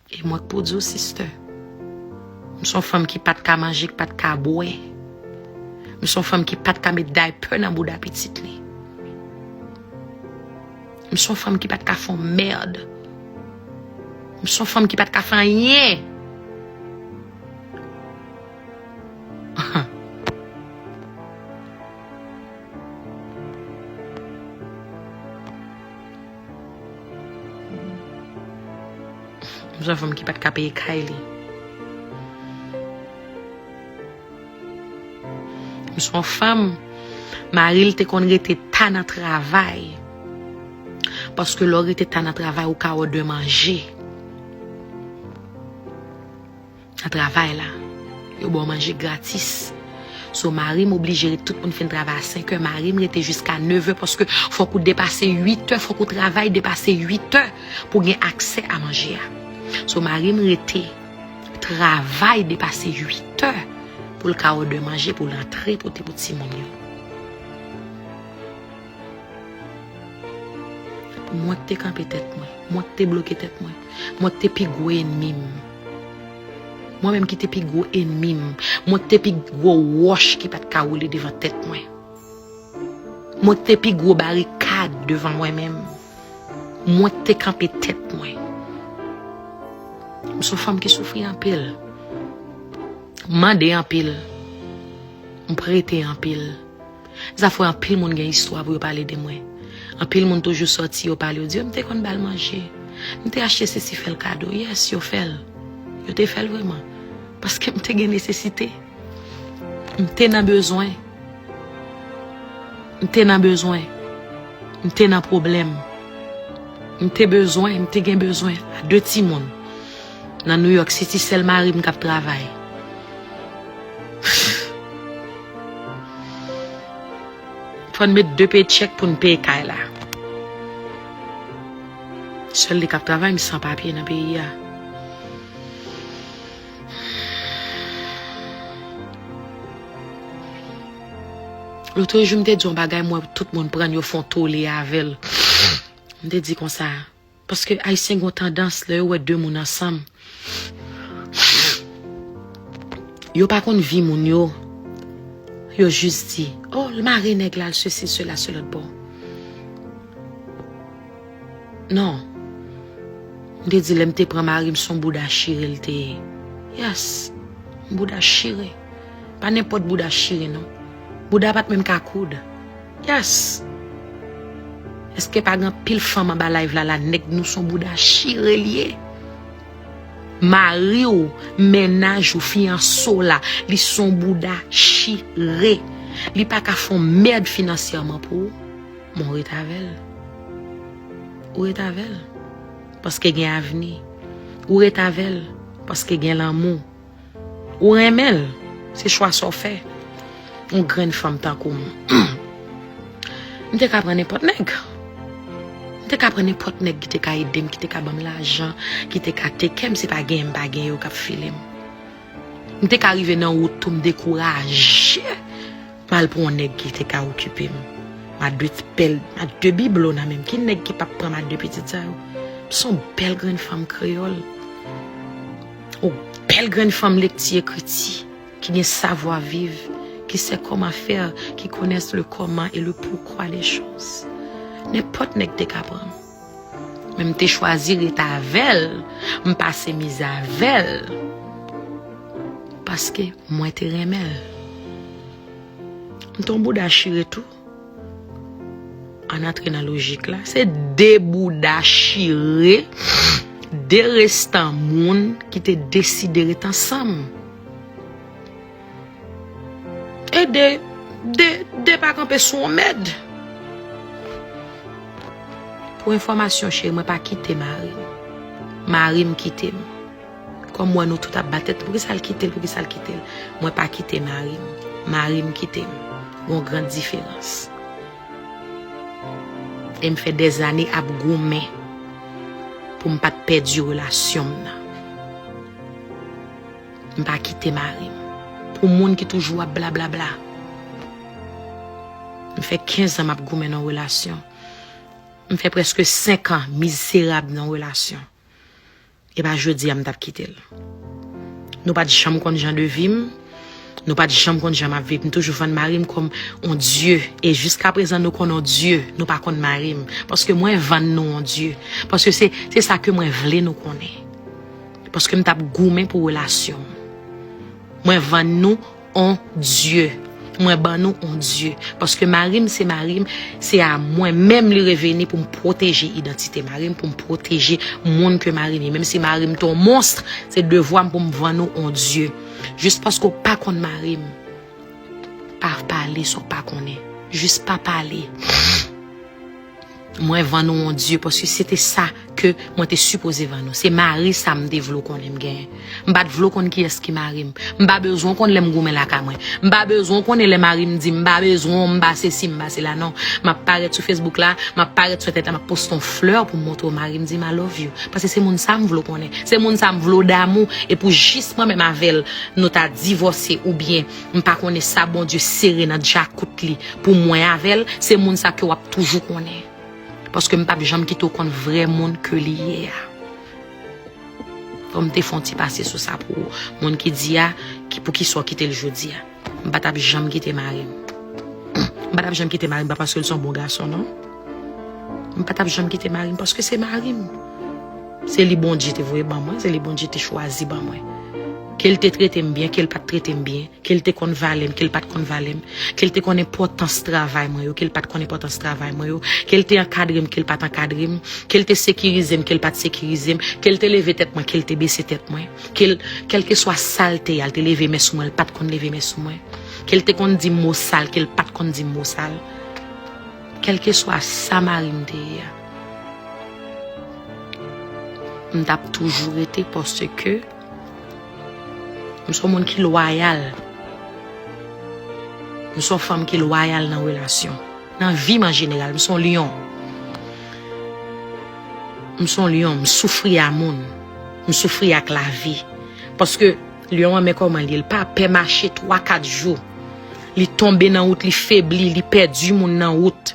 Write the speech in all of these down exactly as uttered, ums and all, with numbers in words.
E mwen k pou di w, sister, m se yon fanm ki pa t ka manje, ki pa t ka bwè. M se yon fanm ki pa t ka met daypè nan bouda pitit li. M se yon fanm ki pa t ka fè yon mèd. M se yon fanm ki pa t ka fè anyen. M se yon fanm ki pa t ka peye kay li. M se yon fanm, mari l te konn rete ta nan travay. Paske lè w rete ta nan travay, ou ka wè de manje. Nan travay la, yo ba w manje gratis. So, mari m oblije ret, tout moun fin travay a senk è, mari m rete jiska nèf è, paske fòk ou depase uit è, fòk ou travay depase uit è pou gen aksè a manje a. So, mari m rete travay depase uit è pou l ka òdè manje pou l antre pote pou timoun yo. Mwen k te kanpe tèt mwen, mwen k te bloke tèt mwen, mwen k te pi gwo enmi m. Mwen menm ki te pi gwo enmi m, mwen k te pi gwo wòch ki pa t ka woule devan tèt mwen. Mwen k te pi gwo barikad devan mwen menm. Mwen k te kanpe tèt mwen. M se yon fanm ki soufri anpil. M mande anpil. M prete anpil. Sa fè anpil moun gen istwa pou yo pale de mwen. Anpil moun toujou sòti, yo pale, yo di, "M te konn ba l manje. M te achte sesi, fè l kado." Yes, yo fè l. Yo te fè l vrèman. Paske m te gen nesesite. M te nan bezwen. M te nan bezwen. M te nan pwoblèm. M te bezwen, m te gen bezwen a de timoun. Nan New York City, sèl mari m k ap travay. Fò n met de paycheck pou n peye kay la. Sèl li k ap travay, m san papye nan peyi a. Lòt jou, m te di yon bagay, m wè tout moun pran l, yo fè yon tole avè l. M te di konsa, paske Ayisyen gen yon tandans, lè yo wè de moun ansanm, yo pa konn vi moun yo. Yo jis di, "Oh, l mare nèg la, l sesi, sela, se lòt bò." Non. M te di, lè m te pran mari m, se yon bouda chire l te ye. Yes. Yon bouda chire. Pa nenpòt bouda chire, non. Bouda pa t menm ka koud. Yes. Èske pa gen anpil fanm anba live la, la, nèg nou se yon bouda chire l ye? Mari w, mennaj ou, fiyanse w la, li se yon bouda chire. Li pa ka fè yon mèd finansyèman pou ou. Men w ret avè l. Ou ret avè l. Paske gen avni. Ou ret avè l. Paske gen lanmou. Ou renmen l. Se chwa sa w fè. Yon grenn fanm tankou m. M te ka pran nenpòt nèg. M te ka pran nenpòt nèg ki te ka ede m, ki te ka ban m lajan, ki te ka teke m, se pa genyen m pa genyen yo k ap file m. M te ka rive nan wout tou, m dekouraje. M al pran yon nèg ki te ka okipe m. M a de pèl, m a de biblo nan men m. Ki nèg ki p ap pran m a de pitit sa yo? M se yon bèl grenn fanm kreyòl. Yon bèl grenn fanm lekti ekriti, ki gen savwa viv, qui sait comment faire, qui connaît le comment et le pourquoi des choses. Nenpòt nèg te ka pran m. Men m te chwazi ret avè l, m pase mizè avè l. Paske mwen te renmen l. M te yon bouda chire tou. Ann antre nan lojik la. Se de bouda chire, de restan moun ki te deside ret ansanm. E de, de, de pa kanpe sou yon mèd. Pou enfòmasyon, cheri, mwen pa kite mari m. Mari m kite m. Kòm m wè nou tout ap bat tèt, poukisa l kite l, poukisa l kite l? Mwen pa kite mari m. Mari m kite m. Gon gran diferans. E m fè dèzane ap goumen pou m pa t pèdi relasyon m nan. M pa kite mari m. Pou moun ki toujou ap blablabla. M fè kenz an m ap goumen nan relasyon. M fè prèske senk an mizerab nan relasyon. E pa jodi a m t ap kite l. Nou pa t janm konn jan de vi m. Nou pa t janm konn jan m ap viv. M toujou vann mari m kòm on dye. E jiskaprezan nou konn on dye. Nou pa konn mari m. Paske mwen vann nou on dye. Paske se, se sa ke mwen vle nou konnen. Paske m t ap goumen pou relasyon m. Mwen vann nou on dye. Mwen ban nou on dye. Paske mari m se mari m, se a mwen menm li reveni pou m pwoteje idantite mari m, pou m pwoteje moun ke mari m ye. Menm si mari m te on mons, se devwa m pou m vann ou on dye. Jis paske w pa konn mari m, pa pale sa w pa konnen. Jis pa pale. Mwen vann ou on dye, paske se te sa ke mwen te sipoze vann ou. Se mari sa m te vle w konnen m genyen. M pa t vle w konn kiyès ki mari m. M pa bezwen w konn lè m goumen lakay mwen. M pa bezwen w konnen lè mari m di m pa bezwen w, m pa sesi, m pa sela, non. M ap parèt sou Facebook la, m ap parèt sou entènèt la, m ap poste yon flè pou m montre w mari m di m I love you. Paske se moun sa m vle w konnen. Se moun sa m vle w damou. E pou jis mwen menm avè l, nou ta divòse oubyen m pa konnen sa Bondye sere nan djakout li pou mwen avè l, se moun sa ke w ap toujou konnen. Paske m p ap janm kite w konn vrè moun ke li ye a. Fò m te fè yon ti pase sou sa pou moun ki di a, ki, poukisa w kite l jodi a. M pa t ap janm kite mari m. M pa t ap janm kite mari m, pa paske l se yon bon gason, non. M pa t ap janm kite mari m, paske se mari m. Se li Bondye te voye ban mwen, se li Bondye te chwazi ban mwen. Ke l te trete m byen, ke l pa t trete m byen, ke l te konn valè m, ke l pa t konn valè m, ke l te konn enpòtans travay mwen yo, ke l pa t konn enpòtans travay mwen yo, ke l te ankadre m, ke l pa t ankadre m, ke l te sekirize m, ke l pa t sekirize m, ke l te leve tèt mwen, ke l te bese tèt mwen, ke l, kèlkeswa sa l te ye a, l te leve men sou mwen, l pa t konn leve men sou mwen, ke l te konn di m mo sal, ke l pa t konn di m mo sal, kèlkeswa sa mari m te ye a, m t ap toujou rete paske M se yon moun ki lwayal. M se yon fanm ki lwayal nan relasyon. Nan vi m an jeneral, m se yon lyon. M se yon lyon, m soufri a moun. M soufri ak lavi. Paske lyon an, men kòman li ye, l pa pè mache twa, kat jou. Li tonbe nan wout, li febli, li pèdi moun nan wout.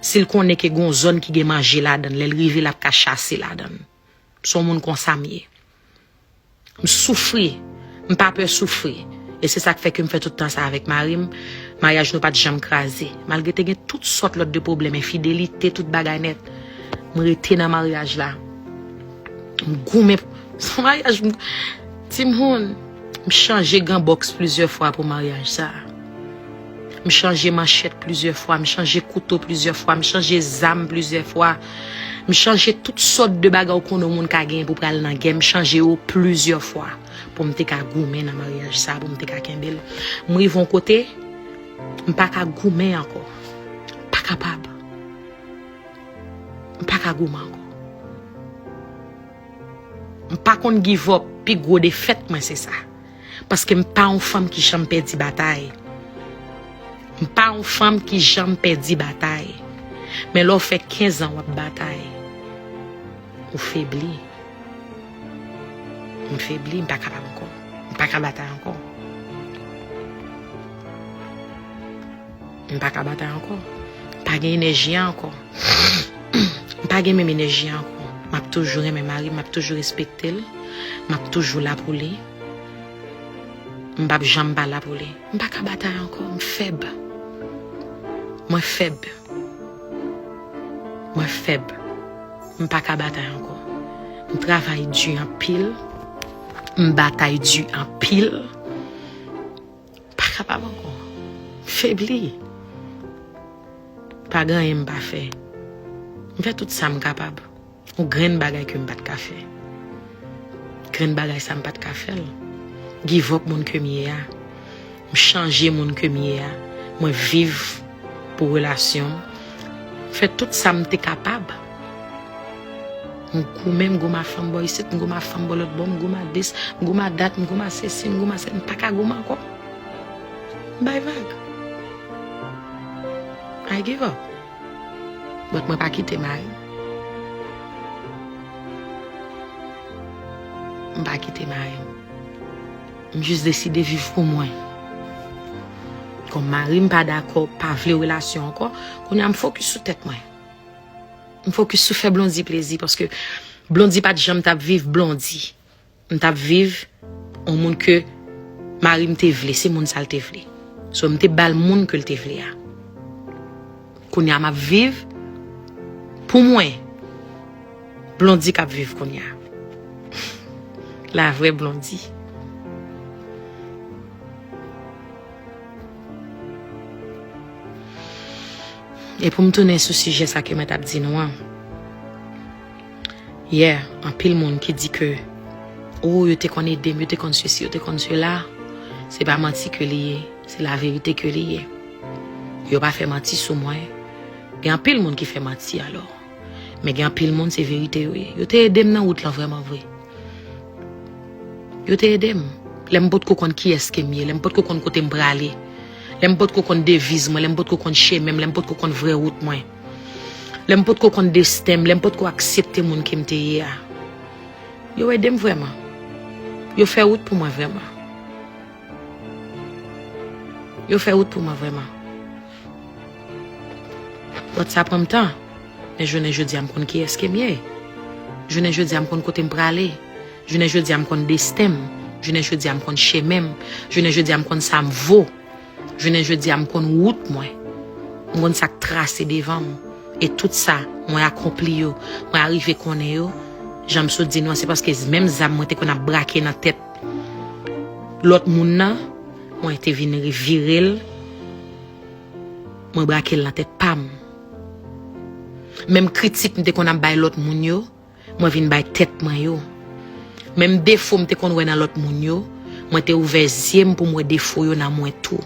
Si l konnen ke gon zòn ki gen manje ladan l, lè l rive, l ap ka chase ladan l. M se yon moun konsa m ye. M soufri. M pa pè soufri. E se sa k fè ke m fè tout tan sa avèk mari m. Maryaj nou pa t janm kraze. Malgre te gen tout sòt lòt de pwoblèm, enfidelite, tout bagay nèt. M rete nan maryaj la. M goumen. Se yon maryaj, m, timoun, m chanje gan bòks plizyè fwa pou maryaj sa. M chanje manchèt plizyè fwa, m chanje kouto plizyè fwa, m chanje zam plizyè fwa. M chanje tout sòt de bagay ou konnen yon moun ka genyen pou pral nan gè, m chanje yo plizyè fwa pou m te ka goumen nan maryaj sa, pou m te ka kenbe l. M rive yon kote, m pa ka goumen ankò. M pa kapab. M pa ka goumen ankò. M pa konn give up, pi gwo defèt mwen se sa. Paske m pa yon fanm ki janm pèdi batay. M pa yon fanm ki janm pèdi batay. Men lè w fè kenz an w ap batay, ou febli. M febli, m pa kapab ankò. M pa ka batay ankò. M pa ka batay ankò. M pa gen enèji a ankò. M pa gen menm enèji a ankò. M ap toujou renmen mari m, m ap toujou respekte l. M ap toujou la pou li. M p ap janm pa la pou li. M pa ka batay ankò. M fèb. Mwen fèb. Mwen fèb. M pa ka batay ankò. M travay di anpil. M batay di anpil. Pa kapab ankò. M febli. Pa gen anyen m pa fè. M fè tout sa m kapab. Yon grenn bagay ke m pa t ka fè. Grenn bagay sa m pa t ka fè l. Give up moun ke m ye a. M chanje moun ke m ye a. Mwen viv pou relasyon m. Fè tout sa m te kapab. M goumen, m goumen a fanm bò isit, m goumen a fanm bò lòt bò, m goumen a dis, m goumen a dat, m goumen a sesi, m goumen a sela, m pa ka goumen ankò. M bay vag. I give up. But mwen pa kite mari m. M pa kite mari m. M jis deside viv pou mwen. Kòm mari m pa dakò, pa vle relasyon ankò, kounye a m fokis sou tèt mwen. M fokis sou fè Blondy plezi paske Blondy pa t janm t ap viv Blondy. M t ap viv yon moun ke mari m te vle, se moun sa l te vle. So, m te ba l moun ke l te vle a. Kounye a, m ap viv pou mwen. Blondy k ap viv kounye a. La vrè Blondy. E pou m tounen sou sijè sa ke mwen t ap di nou an. Yè, anpil moun ki di ke, o, yo te konn ede m, yo te konn sesi, yo te konn sela, se pa manti ke li ye, se laverite ke li ye. Yo pa fè manti sou mwen. Gen anpil moun ki fè manti alò. Men gen anpil moun, se verite yo ye. Yo te ede m nan wout lan vrèman vre. Yo te ede m. Lè m potko konn kiyès ke m ye, lè m potko konn kote m prale, lè m potko konn deviz mwen, lè m potko konn chemen m, lè m potko konn vrè wout mwen, lè m potko konn desten m, lè m potko aksepte moun ke m te ye a. Yo ede m vrèman. Yo fè wout pou mwen vrèman. Yo fè wout pou mwen vrèman. But sa pran m tan. Men jounen jodi a, m konn kiyès ke m ye. Jounen jodi a, m konn kote m prale. Jounen jodi a, m konn desten m. Jounen jodi a, m konn chemen m. Jounen jodi a, m konn sa m vo. Jounen jodi a, m konn wout mwen. M konn sa k trase devan m. E tout sa, mwen akonpli yo, mwen arive konnen yo. Jan m sot di nou an, se paske menm zam mwen te konn ap brake nan tèt lòt moun nan, mwen te vin vire l, mwen brake l nan tèt pa m. Menm kritik m te konn ap bay lòt moun yo, mwen vin bay tèt mwen yo. Menm defo m te konn wè nan lòt moun yo, mwen te ouvè zye m pou m wè defo yo nan mwen tou.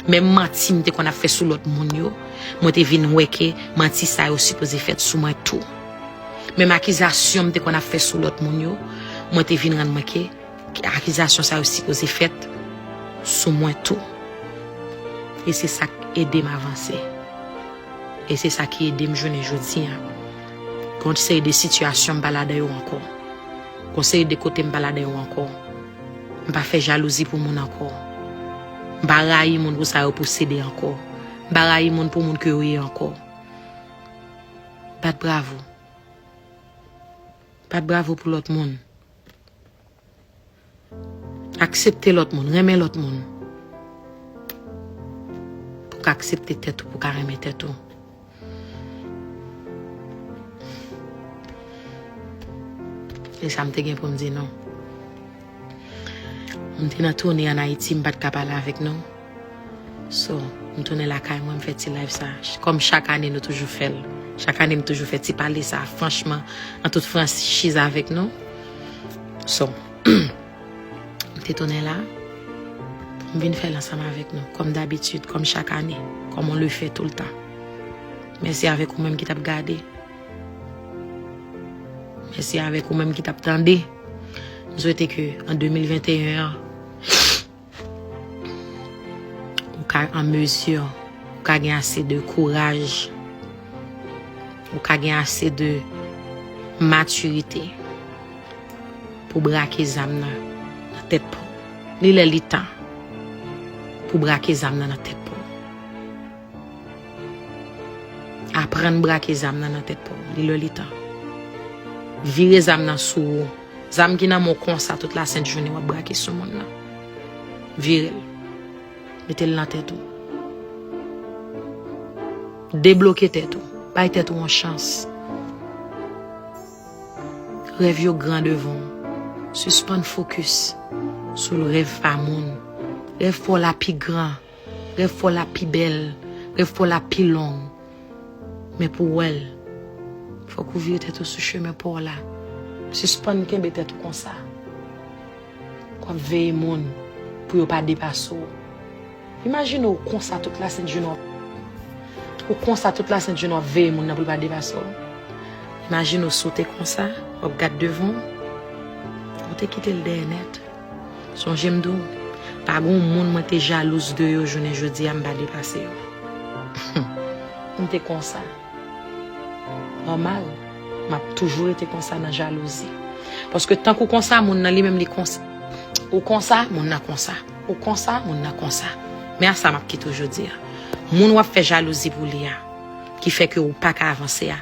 Menm manti m te konn ap fè sou lòt moun yo, mwen te vin wè ke manti sa yo sipoze fèt sou mwen tou. Menm akizasyon m te konn ap fè sou lòt moun yo, mwen te vin rann mwen ke akizasyon sa yo sipoze fèt sou mwen tou. E se sa k ede m avanse. E se sa ki ede m jounen jodi a. Gon seri de sitiyasyon m pa ladan yo ankò. Gon seri de kote m pa ladan yo ankò. M pa fè jalouzi pou moun ankò. M pa rayi moun pou sa yo posede ankò. M pa rayi moun pou moun ke yo ye ankò. Bat bravo. Bat bravo pou lòt moun. Aksepte lòt moun, renmen lòt moun. Pou w ka aksepte tèt ou, pou w ka renmen tèt ou. E sa m te gen pou m di nou. M te nan toune ann Ayiti, m pa t ka pale avèk nou. So, m tounen lakay mwen, m fè ti live sa. Kòm chak ane, nou toujou fè l. Chak ane, m toujou fè ti pale sa, franchman, an tout franchiz avèk nou. So, m te tounen la, pou m vin fè l ansanm avèk nou, kòm dabitid, kòm chak ane, comme on le fait tout le temps. Mèsi avèk ou menm ki t ap gade. Mèsi avèk ou menm ki t ap tande. M swete ke an de mil venteyen an, ou ka an mezi, ou ka gen ase de kouraj, ou ka gen ase de matirite pou brake zam nan nan tèt pa w. Li lè li tan pou brake zam nan nan tèt pa w. Aprann brake zam nan nan tèt pa w. Li lè li tan. Vire zam nan sou ou. Zam ki nan men w konsa tout lasent jounen w ap brake sou moun nan. Vire l. Mete l nan tèt ou. Debloke tèt ou. Bay tèt ou yon chans. Rèv yo gran devan w. Sispann fokis sou rèv pa moun. Rèv pa w la pi gran. Rèv pa w la pi bèl. Rèv pa w la pi long. Men pou w wè l, fòk ou vire tèt ou sou chemen pa w la. Sispann kenbe tèt ou konsa. W ap veye moun pou yo pa depase w. Imajine w konsa tout lasent jounen w ap, ou konsa tout lasent jounen w ap veye moun nan pou l pa depase w. Imajine w si w te konsa, w ap gad devan w, ou te kite l dèyè nèt. Sonje m di w, pa gen yon moun mwen te jalouz de yo jounen jodi a m pa depase yo. M te konsa. Nòmal, m ap toujou rete konsa nan jalouzi. Paske tank ou konsa, moun nan li menm li konsa. Ou konsa, moun nan konsa. Ou konsa, moun nan konsa. Men a sa m ap kite w jodi a. Moun w ap fè jalouzi pou li a, ki fè ke ou pa ka avanse a,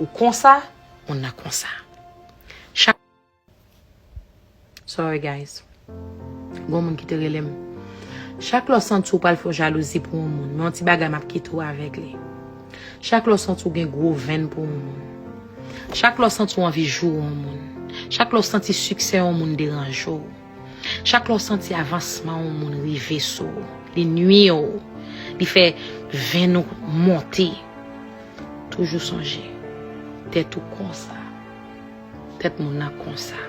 ou konsa, moun nan konsa. Sorry, guys. Gon moun ki te rele m. Chak lè w santi w pral fè jalouzi pou yon moun, men yon ti bagay m ap kite w avèk li. Chak lè w santi w gen gwo venn pou yon moun. Chak lè w santi w anvi joure yon moun. Chak lè w santi siksè yon moun deranje w. Chak lè w santi avansman yon moun rive sou w, li nwi w, li fè venn ou monte. Toujou sonje, tèt ou konsa. Tèt moun nan konsa.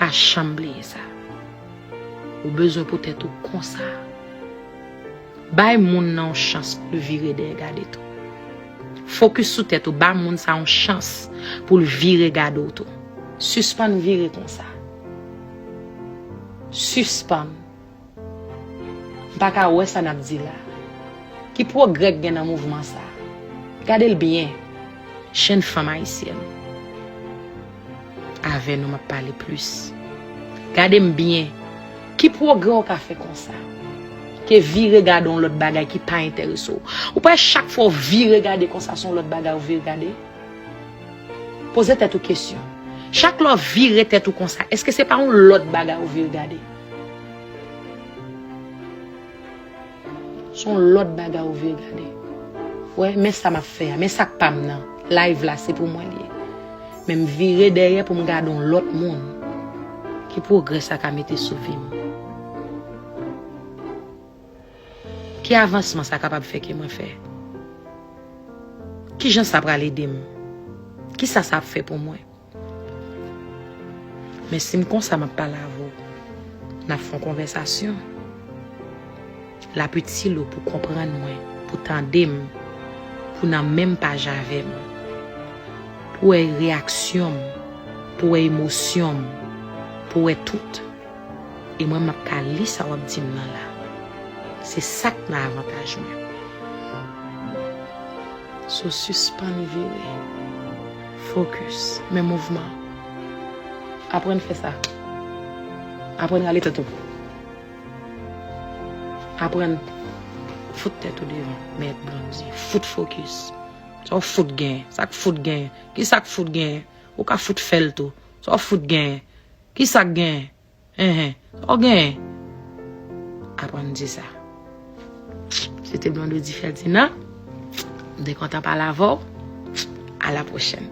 Pa janm bliye sa. Ou bezwen pou tèt ou konsa. Bay moun nan yon chans pou l vire dèyè gade tou. Fokis sou tèt ou, ba moun sa yon chans pou l vire gade w tou. Sispann vire konsa. Sispann. M pa ka wè sa n ap di la. Ki pwogrè k gen nan mouvman sa? Gade l byen. Jenn fanm ayisyèn. Avè nou m ap pale plis. Gade m byen. Ki pwogrè w ka fè konsa? Ke vire gade yon lòt bagay ki pa enterese w. Ou pa wè chak fwa w vire gade konsa se yon lòt bagay ou vire gade? Poze tèt ou kesyon. Chak lè w vire tèt ou konsa, èske se pa yon lòt bagay ou vire gade? Se yon lòt bagay ou vire gade. Wè, men sa m ap fè a, men sa k pa m nan. Live la, se pou mwen li ye. Men m vire dèyè pou m gade yon lòt moun. Ki pwogrè sa ka mete sou vi m? Ki avansman sa kapab fè ke mwen fè? Kijan sa pral ede m? Kisa sa ap fè pou mwen? Men si m konsa m ap pale avè w, n ap fè yon konvèsasyon. L ap itil ou pou konprann mwen, pou tande m, pou nan menm paj avè m, pou wè reyaksyon m, pou wè emosyon m, pou wè tout. E mwen, m ap ka li sa w ap di m nan la. Se sa k nan avantaj mwen. So, sispann vire. Fokis. Men mouvman. Aprann fè sa. Aprann rale tèt ou. Aprann fout tèt ou devan. Mèt Blondy. Fout fokis. Sa w fout gen. Sa k fout gen. Ki sa k fout gen? Ou ka fout fè l tou. Sa w fout gen. Ki sa k gen? Enhen. Sa w gen? Aprann di sa. Se te Blondedy Ferdinand. M te kontan pale avè w. A la pwochèn.